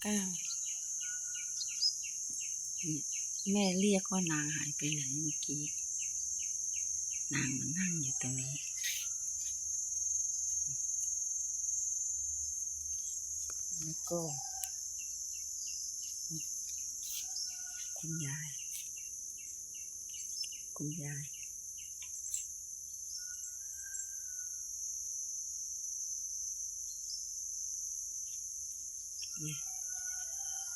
ກ້າວ ແມ່ເລຍກວ່ານາງຫາຍໄປໃນເມື່ອກີ້ ນາງມານັ່ງຢູ່ຕົງນີ້ ແລ້ວກໍ ຄຸນຍາຍ ຄຸນຍາຍ ນີ້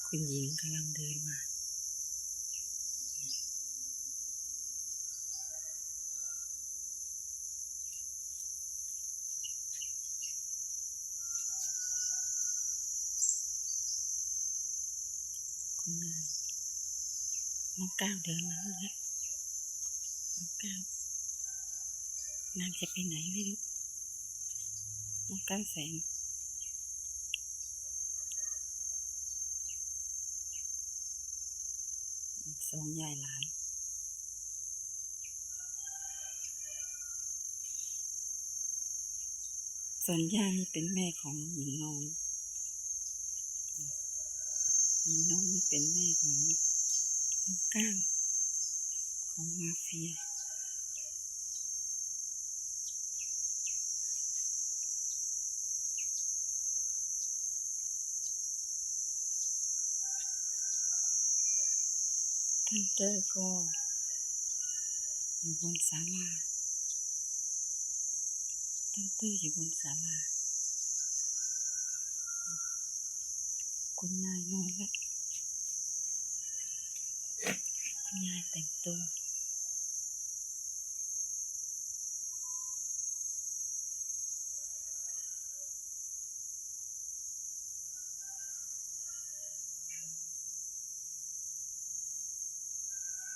ຄຸນຍິງກຳລັງເດີນມາ. ຄຸນຍາຍ ນ້ອງກ້າວເດີນມາແລ້ວ ນ້ອງກ້າວ ນາງຈະໄປໃນແລ້ວລູກ ນ້ອງກ້າວແສນ ສອງຍາຍຫຼານ. ສ່ວນຍ່ານີ້ເປັນແມ່ຂອງຍິງນອງ ຍິງນອງນີ້ເປັນແມ່ຂອງນ້ອງກ້າວ ຂອງມາເຟຍ. ທ່ານເຕີກໍຢູ່ບົນສາລາ ທ່ານເຕີຢູ່ບົນສາລາ ຄຸນຍາຍນອນແລ້ວ ຄຸນຍາຍແຕ່ງຕົວ.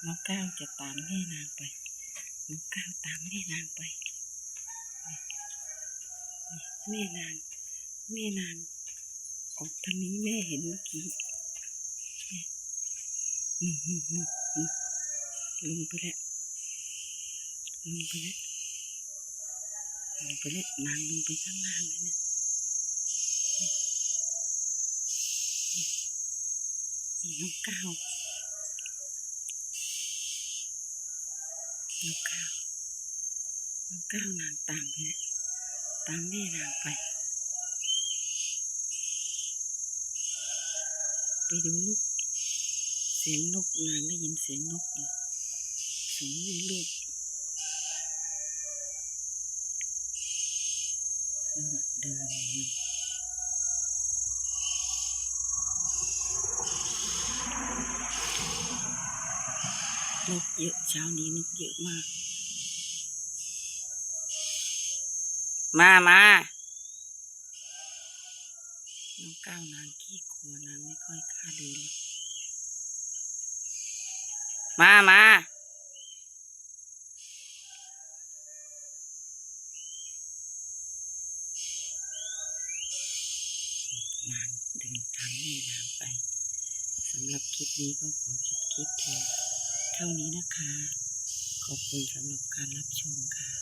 ນ້ອງກ້າວຈະຕາມແມ່ນາງໄປ ນ້ອງກ້າວຕາມແມ່ນາງໄປ ແມ່ນາງ ແມ່ນາງອອກທາງນີ້ ແມ່ເຫັນເມື່ອກີ້ ນີ້ ນີ້ ນີ້ ນີ້ ລົງໄປແລ້ວ ລົງໄປແລ້ວ ລົງໄປແລ້ວ ນາງລົງໄປທາງລ່າງແລ້ວນະ ນີ້ ນີ້ ນີ້ນ້ອງກ້າວ ນ້ອງກ້າວ ນ້ອງກ້າວນາງຕາມໄປແລ້ວ ຕາມແມ່ນາງໄປ. ໄປດູນົກ ສຽງນົກ ນາງໄດ້ຍິນສຽງນົກຢູ່ ສອງແມ່ລູກ ເດີນ ນົກເຍີະ ເຊົ້ານີ້ນົກເຍີະມາກ ມາ ມາ. ນ້ອງກ້າວນາງຂີ້ກົວ ນາງໄມ່ຄ່ອຍກ້າເດີນ ມາ ມາ ນາງເດີນຕາມແມ່ນາງໄປ. ສຳລັບຄລິບນີ້ກໍຂໍຈົບຄລິບພຽງເທົ່ານີ້ນະຄະ. ຂອບຄຸນສຳລັບການຮັບຊົມຄ່ະ.